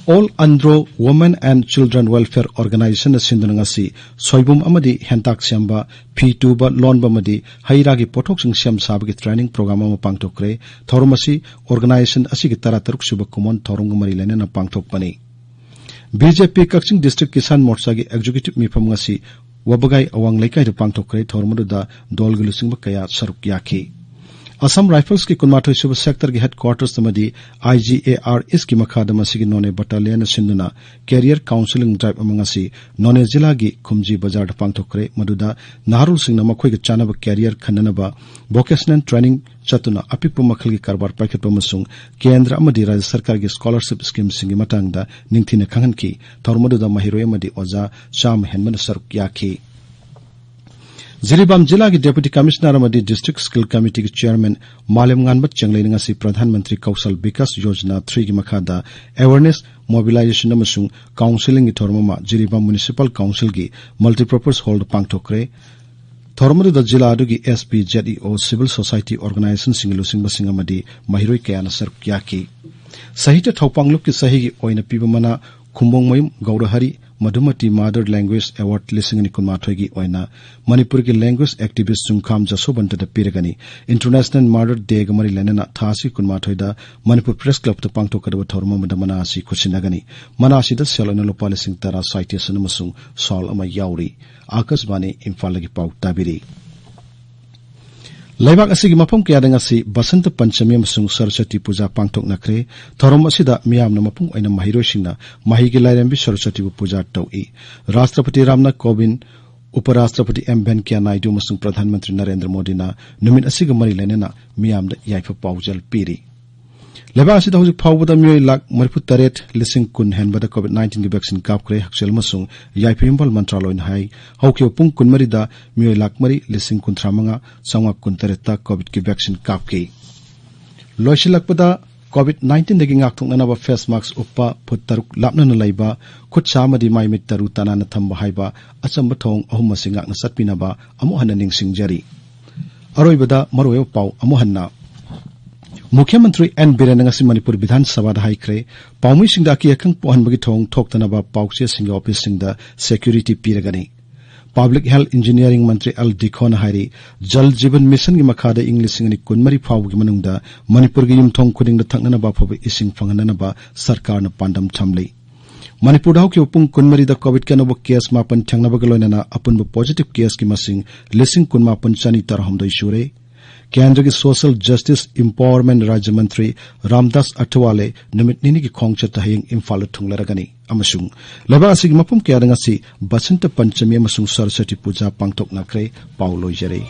All Andro Women and Children Welfare Organizationꯅ ꯁꯤꯟꯗꯨꯅ ꯉꯁꯤ ꯁꯣꯏꯕꯨꯝ ꯑꯃꯗꯤ ꯍꯦꯟꯇꯥꯛ ꯁꯦꯝꯕ, ꯐꯤ ꯇꯨꯕ, ꯂꯣꯟꯕ ꯑꯃꯗꯤ ꯍꯩ ꯔꯥꯒꯤ ꯄꯣꯠꯊꯣꯛꯁꯤꯡ ꯁꯦꯝ ꯁꯥꯕꯒꯤ training program ꯑꯃ ꯄꯥꯡꯊꯣꯛꯈ꯭ꯔꯦ꯫ ꯊꯧꯔꯝ ꯑꯁꯤ organization ꯑꯁꯤꯒꯤ ꯇꯔꯥꯇꯔꯨꯛ ꯁꯨꯕ ꯀꯨꯃꯣꯟ ꯊꯧꯔꯝꯒ ꯃꯔꯤ ꯂꯩꯅꯅ ꯄꯥꯡꯊꯣꯛꯄꯅꯤ꯫ ꯕꯤ ꯖꯦ ꯄꯤ ꯀꯛꯆꯤꯡ District Kisan Morchaꯒꯤ executive ꯃꯤꯐꯝ ꯉꯁꯤ ꯋꯥꯕꯒꯥꯏ ꯑꯋꯥꯡ ꯂꯩꯀꯥꯏꯗ ꯄꯥꯡꯊꯣꯛꯈ꯭ꯔꯦ꯫ ꯊꯧꯔꯝ ꯑꯗꯨꯗ ꯗꯣꯜꯒꯤ ꯂꯨꯆꯤꯡꯕ ꯀꯌꯥ ꯁꯔꯨꯛ ꯌꯥꯈꯤ꯫ ꯑꯁꯥꯝ ꯔꯥꯏꯐꯜꯁꯀꯤ ꯀꯨꯟꯃꯥꯊꯣꯏ ꯁꯨꯕ ꯁꯦꯛꯇꯔꯒꯤ ꯍꯦꯗ ꯀ꯭ꯋꯥꯔꯇꯔꯁ ꯑꯃꯗꯤ ꯑꯥꯏ ꯖꯤ ꯑꯦ ꯑꯥꯔ ꯏꯁꯀꯤ ꯃꯈꯥꯗ ꯃꯁꯤꯒꯤ ꯅꯣꯅꯦ ꯕꯠꯇꯥꯂꯤꯌꯟꯅ ꯁꯤꯟꯗꯨꯅ ꯀꯦꯔꯤꯌꯔ ꯀꯥꯎꯟꯁꯤꯂꯤꯡ ꯗ꯭ꯔꯥꯏꯕ ꯑꯃ ꯉꯁꯤ ꯅꯣꯅꯦ ꯖꯤꯂꯥꯒꯤ ꯈꯨꯝꯖꯤ ꯕꯖꯥꯔꯗ ꯄꯥꯡꯊꯣꯛꯈ꯭ꯔꯦ꯫ ꯃꯗꯨꯗ ꯅꯍꯥꯔꯣꯜꯁꯤꯡꯅ ꯃꯈꯣꯏꯒ ꯆꯥꯟꯅꯕ ꯀꯦꯔꯤꯌꯔ ꯈꯟꯅꯅꯕ ꯚꯣꯀꯦꯁꯅꯦꯜ ꯇ꯭ꯔꯦꯅꯤꯡ ꯆꯠꯇꯨꯅ ꯑꯄꯤꯛꯄ ꯃꯈꯜꯒꯤ ꯀꯔꯕꯥꯔ ꯄꯥꯏꯈꯠꯄ ꯑꯃꯁꯨꯡ ꯀꯦꯟꯗ꯭ꯔ ꯑꯃꯗꯤ ꯔꯥꯖ꯭ꯌ ꯁꯔꯀꯥꯔꯒꯤ ꯁ꯭ꯀꯣꯂꯔꯁꯤꯞ ꯁ꯭ꯀꯤꯝꯁꯤꯡꯒꯤ ꯃꯇꯥꯡꯗ ꯅꯤꯡꯊꯤꯅ ꯈꯪꯍꯟꯈꯤ꯫ ꯊꯧꯔꯝ ꯑꯗꯨꯗ ꯃꯍꯩꯔꯣꯏ ꯑꯃꯗꯤ ꯑꯣꯖꯥ ꯆꯥꯝꯃ ꯍꯦꯟꯕꯅ ꯁꯔꯨꯛ ꯌꯥꯈꯤ꯫ ꯖꯤꯔꯤꯕꯥꯝ ꯖꯤꯂꯥꯒꯤ ꯗꯦꯄꯨꯇꯤ ꯀꯃꯤꯁꯅꯔ ꯑꯃꯗꯤ ꯗꯤꯁꯇ꯭ꯔꯤꯛ ꯁ꯭ꯀꯤꯜ ꯀꯃꯤꯇꯤꯒꯤ ꯆꯤꯌꯔꯃꯦꯟ ꯃꯥꯂꯦꯝꯉꯥꯟꯕ ꯆꯦꯡꯂꯩꯅ ꯉꯁꯤ ꯄ꯭ꯔꯙꯥꯟ ꯃꯟꯇ꯭ꯔꯤ ꯀꯧꯁꯜ ꯕꯤꯀꯥꯁ ꯌꯣꯖꯅꯥ ꯊ꯭ꯔꯤꯒꯤ ꯃꯈꯥꯗ ꯑꯦꯋꯦꯔꯅꯦꯁ, ꯃꯣꯕꯤꯂꯥꯏꯖꯦꯁꯟ ꯑꯃꯁꯨꯡ ꯀꯥꯎꯟꯁꯤꯂꯤꯡꯒꯤ ꯊꯧꯔꯝ ꯑꯃ ꯖꯤꯔꯤꯕꯥꯝ ꯃ꯭ꯌꯨꯅꯤꯁꯤꯄꯥꯜ ꯀꯥꯎꯟꯁꯤꯜꯒꯤ ꯃꯜꯇꯤꯄꯔꯄꯁ ꯍꯣꯜꯗ ꯄꯥꯡꯊꯣꯛꯈ꯭ꯔꯦ꯫ ꯊꯧꯔꯝ ꯑꯗꯨꯗ ꯖꯤꯂꯥ ꯑꯗꯨꯒꯤ ꯑꯦꯁ ꯄꯤ, ꯖꯦꯠ ꯏ ꯑꯣ, ꯁꯤꯚꯤꯜ ꯁꯣꯁꯥꯏꯇꯤ ꯑꯣꯔꯒꯅꯥꯏꯖꯦꯁꯟꯁꯤꯡꯒꯤ ꯂꯨꯆꯤꯡꯕꯁꯤꯡ ꯑꯃꯗꯤ ꯃꯍꯩꯔꯣꯏ ꯀꯌꯥꯅ ꯁꯔꯨꯛ ꯌꯥꯈꯤ꯫ ꯁꯥꯍꯤꯇ꯭ꯌ ꯊꯧꯄꯥꯡ ꯂꯨꯞꯀꯤ ꯆꯍꯤꯒꯤ ꯑꯣꯏꯅ ꯄꯤꯕ ꯃꯅꯥ ꯈꯨꯝꯕꯣꯡꯃꯌꯨꯝ ꯒꯧꯔꯍꯔꯤ ꯃꯙꯨꯃꯇꯤ ꯃꯥꯗꯔ ꯂꯦꯡꯒ꯭ꯋꯦꯖ ꯑꯦꯋꯥꯔꯗ ꯂꯤꯁꯤꯡ ꯑꯅꯤ ꯀꯨꯟꯃꯥꯊꯣꯏꯒꯤ ꯑꯣꯏꯅ ꯃꯅꯤꯄꯨꯔꯒꯤ ꯂꯦꯡꯒ꯭ꯋꯦꯖ ꯑꯦꯛꯇꯤꯚꯤꯁ ꯆꯨꯡꯈꯥꯝ ꯖꯁꯣꯕꯟꯇꯗ ꯄꯤꯔꯒꯅꯤ꯫ ꯏꯟꯇꯔꯅꯦꯁꯅꯦꯜ ꯃꯥꯗꯔ ꯗꯦꯒ ꯃꯔꯤ ꯂꯩꯅꯅ ꯊꯥ ꯑꯁꯤ ꯀꯨꯟꯃꯥꯊꯣꯏꯗ ꯃꯅꯤꯄꯨꯔ ꯄ꯭ꯔꯦꯁ ꯀ꯭ꯂꯕꯇ ꯄꯥꯡꯊꯣꯛꯀꯗꯕ ꯊꯧꯔꯝ ꯑꯃꯗ ꯃꯅꯥ ꯑꯁꯤ ꯈꯨꯠꯁꯤꯟꯅꯒꯅꯤ꯫ ꯃꯅꯥ ꯑꯁꯤꯗ ꯁꯦꯜ ꯑꯣꯏꯅ ꯂꯨꯄꯥ ꯂꯤꯁꯤꯡ ꯇꯔꯥ, ꯁꯥꯏꯇꯦꯁꯟ ꯑꯃꯁꯨꯡ ꯁꯥꯜ ꯑꯃ ꯌꯥꯎꯔꯤ꯫ ꯑꯥꯀꯥꯁꯕꯥꯅꯤ ꯏꯝꯐꯥꯜꯗꯒꯤ ꯄꯥꯎ ꯇꯥꯕꯤꯔꯤ꯫ ꯂꯩꯕꯥꯛ ꯑꯁꯤꯒꯤ ꯃꯐꯝ ꯀꯌꯥꯗ ꯉꯁꯤ ꯕꯁꯟꯇ ꯄꯟꯆꯃꯤ ꯑꯃꯁꯨꯡ ꯁꯔꯁꯋꯇꯤ ꯄꯨꯖꯥ ꯄꯥꯡꯊꯣꯛꯅꯈ꯭ꯔꯦ꯫ ꯊꯧꯔꯝ ꯑꯁꯤꯗ ꯃꯤꯌꯥꯝꯅ ꯃꯄꯨꯡ ꯑꯣꯏꯅ ꯃꯍꯩꯔꯣꯏꯁꯤꯡꯅ ꯃꯍꯩꯒꯤ ꯂꯥꯏꯔꯦꯝꯕꯤ ꯁꯔꯁꯋꯇꯤꯕꯨ ꯄꯨꯖꯥ ꯇꯧꯏ꯫ ꯔꯥꯁꯇ꯭ꯔꯄꯇꯤ ꯔꯥꯝꯅꯥꯊ ꯀꯣꯕꯤꯟꯗ, ꯎꯄꯔꯥꯁꯇ꯭ꯔꯄꯇꯤ ꯑꯦꯝ ꯚꯦꯟꯀꯌꯥ ꯅꯥꯏꯗꯨ ꯑꯃꯁꯨꯡ ꯄ꯭ꯔꯙꯥꯟ ꯃꯟꯇ꯭ꯔꯤ ꯅꯔꯦꯟꯗ꯭ꯔ ꯃꯣꯗꯤꯅ ꯅꯨꯃꯤꯠ ꯑꯁꯤꯒ ꯃꯔꯤ ꯂꯩꯅꯅ ꯃꯤꯌꯥꯝꯗ ꯌꯥꯏꯐ ꯄꯥꯎꯖꯦꯜ ꯄꯤꯔꯤ꯫ ꯂꯩꯕꯥꯛ ꯑꯁꯤꯗ ꯍꯧꯖꯤꯛ ꯐꯥꯎꯕꯗ ꯃꯤꯑꯣꯏ ꯂꯥꯈ ꯃꯔꯤꯐꯨ ꯇꯔꯦꯠ ꯂꯤꯁꯤꯡ ꯀꯨꯟ ꯍꯦꯟꯕꯗ ꯀꯣꯚꯤꯗ ꯅꯥꯏꯟꯇꯤꯟꯒꯤ ꯚꯦꯛꯁꯤꯟ ꯀꯥꯞꯈ꯭ꯔꯦ꯫ ꯍꯛꯁꯦꯜ ꯑꯃꯁꯨꯡ ꯌꯥꯏꯐ ꯌꯨꯝꯕꯥꯜ ꯃꯟꯇ꯭ꯔꯥꯂꯣꯏꯅ ꯍꯥꯏ, ꯍꯧꯈꯤꯕ ꯄꯨꯡ ꯀꯨꯟꯃꯔꯤꯗ ꯃꯤꯑꯣꯏ ꯂꯥꯈ ꯃꯔꯤ ꯂꯤꯁꯤꯡ ꯀꯨꯟꯊ꯭ꯔꯥ ꯃꯉꯥ ꯆꯥꯝꯃꯉꯥ ꯀꯨꯟꯇꯔꯦꯠꯇ ꯀꯣꯚꯤꯗꯀꯤ ꯚꯦꯛꯁꯤꯟ ꯀꯥꯞꯈꯤ꯫ ꯂꯣꯏꯁꯤꯜꯂꯛꯄꯗ, ꯀꯣꯚꯤꯗ ꯅꯥꯏꯟꯇꯤꯟꯗꯒꯤ ꯉꯥꯛꯊꯣꯛꯅꯅꯕ ꯐꯦꯁ ꯃꯥꯛꯁ ꯎꯞꯄ, ꯐꯨꯠ ꯇꯔꯨꯛ ꯂꯥꯞꯅꯅ ꯂꯩꯕ, ꯈꯨꯠ ꯁꯥ ꯑꯃꯗꯤ ꯃꯥꯏ ꯃꯤꯠ ꯇꯔꯨ ꯇꯅꯥꯟꯅ ꯊꯝꯕ ꯍꯥꯏꯕ ꯑꯆꯝꯕ ꯊꯧꯑꯣꯡ ꯑꯍꯨꯝ ꯑꯁꯤ ꯉꯥꯛꯅ ꯆꯠꯄꯤꯅꯕ ꯑꯃꯨꯛ ꯍꯟꯅ ꯅꯤꯡꯁꯤꯡꯖꯔꯤ꯫ ꯑꯔꯣꯏꯕꯗ ꯃꯔꯨꯑꯣꯏꯕ ꯄꯥꯎ ꯑꯃꯨꯛ ꯍꯟꯅ꯫ ꯃꯨꯈ꯭ꯌ ꯃꯟꯇ꯭ꯔꯤ ꯑꯦꯟ ꯕꯤꯔꯦꯟꯅ ꯉꯁꯤ ꯃꯅꯤꯄꯨꯔ ꯕꯤꯙꯥꯟ ꯁꯚꯥꯗ ꯍꯥꯏꯈ꯭ꯔꯦ, ꯄꯥꯎꯃꯤꯁꯤꯡꯗ ꯑꯀꯤ ꯑꯈꯪ ꯄꯣꯛꯍꯟꯕꯒꯤ ꯊꯧꯑꯣꯡ ꯊꯣꯛꯇꯅꯕ ꯄꯥꯎꯆꯦꯁꯤꯡꯒꯤ ꯑꯣꯐꯤꯁꯁꯤꯡꯗ ꯁꯦꯀ꯭ꯌꯨꯔꯤꯇꯤ ꯄꯤꯔꯒꯅꯤ꯫ ꯄꯕ꯭ꯂꯤꯛ ꯍꯦꯜꯊ ꯏꯟꯖꯤꯅꯤꯌꯥꯔꯤꯡ ꯃꯟꯇ꯭ꯔꯤ ꯑꯦꯜ ꯗꯤꯈꯣꯅ ꯍꯥꯏꯔꯤ, ꯖꯜ ꯖꯤꯕꯟ ꯃꯤꯁꯟꯒꯤ ꯃꯈꯥꯗ ꯏꯪ ꯂꯤꯁꯤꯡ ꯑꯅꯤ ꯀꯨꯟꯃꯔꯤ ꯐꯥꯎꯕꯒꯤ ꯃꯅꯨꯡꯗ ꯃꯅꯤꯄꯨꯔꯒꯤ ꯌꯨꯝꯊꯣꯡ ꯈꯨꯗꯤꯡꯗ ꯊꯛꯅꯅꯕ ꯑꯐꯕ ꯏꯁꯤꯡ ꯐꯪꯍꯟꯅꯅꯕ ꯁꯔꯀꯥꯔꯅ ꯄꯥꯟꯗꯝ ꯊꯝꯂꯤ꯫ ꯃꯅꯤꯄꯨꯔꯗ ꯍꯧꯈꯤꯕ ꯄꯨꯡ ꯀꯨꯟꯃꯔꯤꯗ ꯀꯣꯚꯤꯗꯀꯤ ꯑꯅꯧꯕ ꯀꯦꯁ ꯃꯥꯄꯟ ꯊꯦꯡꯅꯕꯒ ꯂꯣꯏꯅꯅ ꯑꯄꯨꯟꯕ ꯄꯣꯖꯤꯇꯤꯚ ꯀꯦꯁꯀꯤ ꯃꯁꯤꯡ ꯂꯤꯁꯤꯡ ꯀꯨꯟꯃꯥꯄꯟ ꯆꯅꯤ ꯇꯔꯥꯍꯨꯝꯗꯣꯏ ꯁꯨꯔꯦ꯫ ꯀꯦꯟꯗ꯭ꯔꯒꯤ ꯁꯣꯁꯤꯌꯦꯜ ꯖꯁꯇꯤꯁ ꯏꯝꯄꯥꯋꯔꯃꯦꯟ ꯔꯥꯖ꯭ꯌ ꯃꯟꯇ꯭ꯔꯤ ꯔꯥꯝꯗꯥꯁ ꯑꯊꯋꯥꯂꯦ ꯅꯨꯃꯤꯠ ꯅꯤꯅꯤꯒꯤ ꯈꯣꯡꯆꯠꯇ ꯍꯌꯦꯡ ꯏꯝꯐꯥꯜꯗ ꯊꯨꯡꯂꯔꯒꯅꯤ꯫ ꯑꯃꯁꯨꯡ ꯂꯩꯕꯥꯛ ꯑꯁꯤꯒꯤ ꯃꯐꯝ ꯀꯌꯥꯗ ꯉꯁꯤ ꯕꯁꯟꯇ ꯄꯟꯆꯃꯤ ꯑꯃꯁꯨꯡ ꯁꯔꯁ꯭ꯋꯇꯤ ꯄꯨꯖꯥ ꯄꯥꯡꯊꯣꯛꯅꯈ꯭ꯔꯦ꯫ ꯄꯥꯎ ꯂꯣꯏꯖꯔꯦ꯫